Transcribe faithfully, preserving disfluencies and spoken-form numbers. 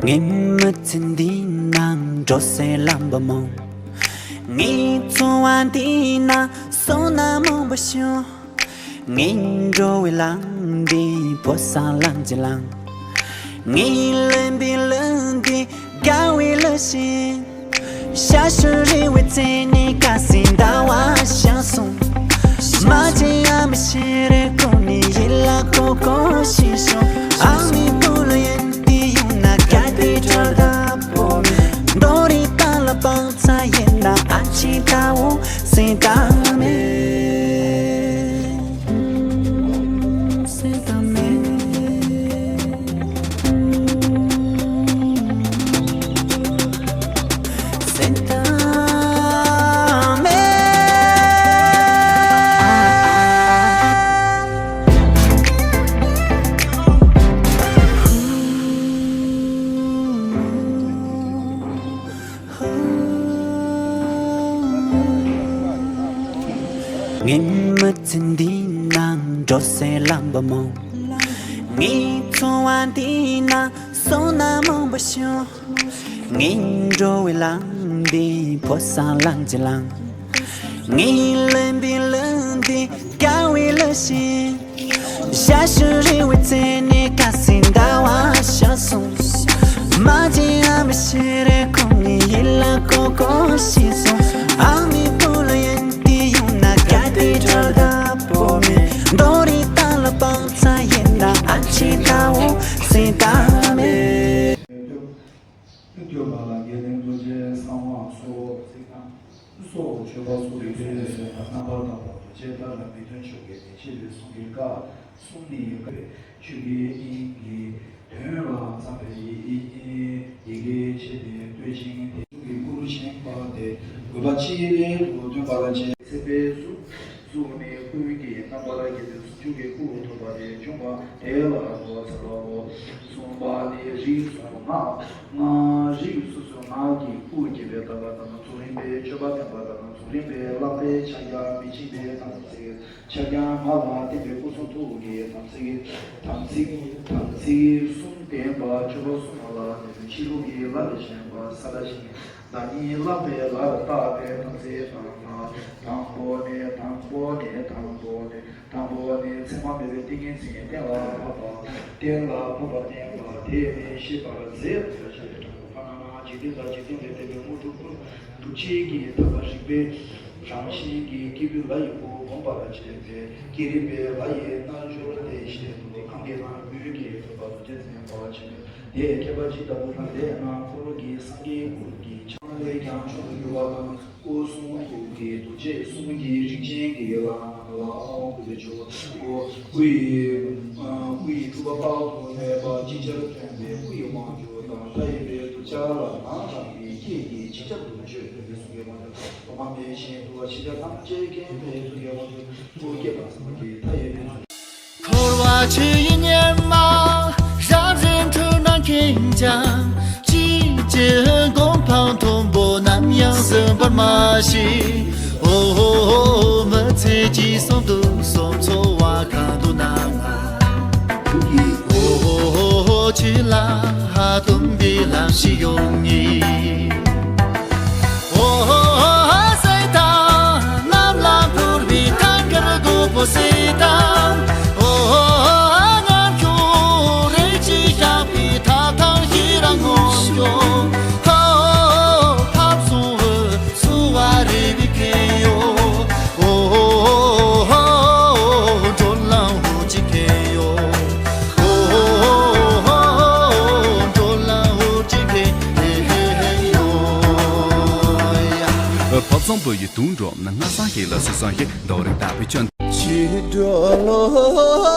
ངའི་མི་ཚེ་འདི་ན་འགྲོ་སའི་ལམ་པ་མང་། ངའི་འཚོ་བ་འདི་ན་བསོད་ནམས་མང་པོ་བྱུང་། ངའི་འགྲོ་བའི་ལམ་འདི་ཕོ་གསར་ལམ་གྱི་ལམ། ངའི་ལེན་པའི་ལུགས་འདི་དགའ་བའི་ལུགས་ཤིག་ཞག་ཤུལ་རིང་བའི་ཚེ་ནི་ཁ་སང་ཟླ་བ་ཤར་སོང་། མ་བརྗེད་ཨ་མའི་ཞལ་རས་ཁོ་ནི་ཡིད་ལ་ཀོ་ཀོ་ཞིག་ཤོག་ཨ་མའི་བུ་ལ་ཡིན་དེ་ཡོང་ན་ག་དེ་དྲོད་ད་པོ་མེད། རྡོ་རིང་ཏང་ལ་བང་ཚ་ཡིན་ན་ཨ་ཅེ་ད་འོ་སེང་ད་མེད། སེང་ད་མེད། སེང་ད་མེད། ངའི་མི་ཚེ་འདི་ན་འགྲོ་སའི་ལམ་པ་མང་། ངའི་འཚོ་བ་འདི་ན་བསོད་ནམས་མང་པོ་བྱུང་། ངའི་འགྲོ་བའི་ལམ་འདི་ཕོ་གསར་ལམ་གྱི་ལམ། ངའི་ལེན་པའི་ལུགས་འདི་དགའ་བའི་ལུགས་ཤིག་ཞག་ཤུལ་རིང་བའི་ཚེ་ནི་ཁ་སང་ཟླ་བ་ཤར་སོང་། མ་བརྗེད་ཨ་མའི་ཞལ་རས་ཁོ་ནི་ཡིད་ལ་ཀོ་ཀོ་ཞིག་སོང་། ཨ་མའི་བུ་ལ་ཡིན་དེ་ཡོང་ན་ག་དེ་དྲོད་ད་པོ་མེད། རྡོ་རིང་ཏང་ལ་བང་ཚ་ཡིན་ན་ཨ་ཅེ་ད་འོ་སེང་ད་མེད། སྟོན་པ་ལ་དགེ་ལྡན་རྡོ་རྗེ་གསང་བ་སོགས་ཚིག་དང་། སོགས་མཆོད་པ་སོགས་ཀྱི་དོན་ཡོད་ཚད་དང་རྣམ་པར་དག་པ་རྡོ་རྗེ་ལྟར་མི་སྟོན་མཆོག་གི་བདེ་ཆེན་པའི་གསུང་གི་བཀའ་གསུང་ནི་ཡོད་པས་ཆོས་ཀྱི་དབྱིངས་ཀྱི་དོན་ལ་འཚམ་པའི་ཡི་གེ་ཆེ་སྟེ་བསྟོད་ཅིང་དེ་གསུང་གི་སྐུར་བཞེངས་པ་སྟེ་དགོས་པ་ཅི་རིགས་སུ་སྟོན་པར་བྱེད། ཚེ་དཔལ་གཟུགས་གཟུགས་ནི་ཀུན་གྱི་རྣམ་པར་རྒྱལ་ཏེ་ཟུང་འཇུག་གི་སྐུ་ཐོབ་པ་དེ་བྱུང་བ་དེ་ལ་གོ་ཚར་བའོ། གསུངས་པ་ནི་རིགས་སུ་ངག་ངག་རིགས་སོ་སོའི་ངག་གི་སྐུ་བརྒྱད་པའི་ལྟ་བ་དང་རྫོགས་རིམ་པའི་སྤྱོད་པ་བསྟན་པ་དང་རྫོགས་རིམ་པའི་བསླབ་པའི་ཕྱག་རྒྱ་མི་འཆིང་བའི་དམ་ཚིག་ཕྱག་རྒྱ་ང་ལ་བརྟེན་པའི་སྐུ་གསུང་ཐུགས་ཀྱི་དམ་ཚིག་དམ་ཚིག་དམ་ཚིག་གསུམ་ལྡན་པ་སྤྱོད་པ་གསུམ་ལ་བརྟེན་པའི་ཕྱི་ལུགས་ཀྱི་བསླབ་པའི་ཞེན་པ་ས་ལ་ཞིང་བདག་ཉིད་བསླབ་པའི་ལ་ལ་བརྟག་པའི་དམ་ཚིག་དང་། དང་པོ་ནི་དང་པོ་ནི་དང་པོ་ནི་དང་པོ་ནི་མཚན་མ་མེད་པའི་ཏིང་ངེ་འཛིན་གཏན་ལ་ཕབ་པ། གཏན་ལ་ཕབ་པ་བསྟན་པ་དེ་ནི་ཤེས་པར་མཛད་པར་བྱ་བའི་དང་པོ་ཕ་ན་ན་འཇིག་རྟེན་དང་འཇིག་རྟེན་ལས་འདས་པའི་དངོས་གྲུབ་ཀུན་འདུ་བྱེད་ཀྱི་ཐབས་ལ་རིག་པའི་རང་བཞིན་གྱི་སྐྱེས་བུ་ལ་ཡི་སྐུ་བསྒོམ་པར་བྱེད་པས་བསྐྱེད་རིམ་པའི་ལ་ཡི་རྣལ་འབྱོར་ཏེ་ཞེས་པའི་གང་གི་ནང་ཡུལ་གྱི་ཐོབ་པ་རྡོ་རྗེ་འཛིན་པ་ཆེན་པོ་དེས་མཁས་པ་ཇི་ལྟ་བུ་དང་དེས་ན་འཁོར་ལོ་གི་སངས་རྒྱས་ཀུན་གྱི་ཕྱག་ལས་ཀྱང་མཆོག་ཏུ་གྱུར་པ་དང་། སྐུ་གསུང་ཐུགས་ཀྱི་རྡོ་རྗེ་གསུང་གི་རིགས་ཅན་གྱི་ལྷ་རྣམས་ལ་ཕངས་པའི་ཆོས་སྐུ་སྐུ་ཡི་སྐུ་ཡི་སྤྲུལ་པ་དཔག་ཏུ་མེད་པ་ཅིག་ཅར་སྟོན་པའི་སྐུ་ཡི་དབང་ཕྱུག་དང་མཐའ་ཡས་པའི་གདུལ་བྱ་ལ་ནང་དང་པའི་ཁྱེད་ཀྱིས་ཅི་ལྟར་དུ་མཆོད་པའི་གསུང་གི་དབང་ཕྱུག་ཐོག་མ་མེད་བཞིན་དུ་ཕྱི་དགྲ་ཐམས་ཅད་མཁྱེན་པའི་གསུང་གི་དབང་ཕྱུག་སྐུ་སྐྱེ་བ་སངས་རྒྱས་མཐའ་ཡས་པའི། འཁོར་བ་ཆོས་ཡི་གཉེར་མ་རབ་རིམ་འཁྲུལ་སྣང་མཁྱེན་ཀྱང་། ཅི་བྱེད་གོ་འཕང་མཐོན་པོ་ནམ་ཡང་ཟིན་པར་མ་ཤེས། ཨོ་ཧོ་ཧོ་མི་ཚེ་གཅིག་གསུམ་དུ་སོང་འཚོ་བ་གང་དུ་ན་ང་། ཨོ་ཧོ་ཧོ་ཧོ་ཆོས་ལ་ཧ་སྟོན་པའི་ལམ་ཞིག་ཡོང་ངེས། ཨོ་ཧོ་ཧོ་ཧ་སེ་ད་གནམ་ལ་འཕུར་བའི་ཐང་དཀར་དགུ་པོ་སེ་ད། ཨོ་ཧོ་ཧོ་ཧ་ངར་ཁྱུང་རེ་ཅི་ཤ་པའི་ཐག་ཐང་ཤི་ར་ངོ་ཤོ། ཧོ་ཧོ་ཧོ་ཐབ་སོང་ཧོ་སུ་བ་རེ་བི་ཁེ་ཡོ། ཨོ་ཧོ་ཧོ་ཧོ་འགྲོ་ལང་ཧུ་ཅི་ཁེ་ཡོ། ཕོ་བཟང་བུ་ཡི་དུང་སྒྲོག་ན་སྔ་སང་ཞིག་ལ་སུ་སང་ཞིག་འདོགས་རིགས་དག་པའི་སྐྱོན། ཕྱི་དྲོ་ལོ།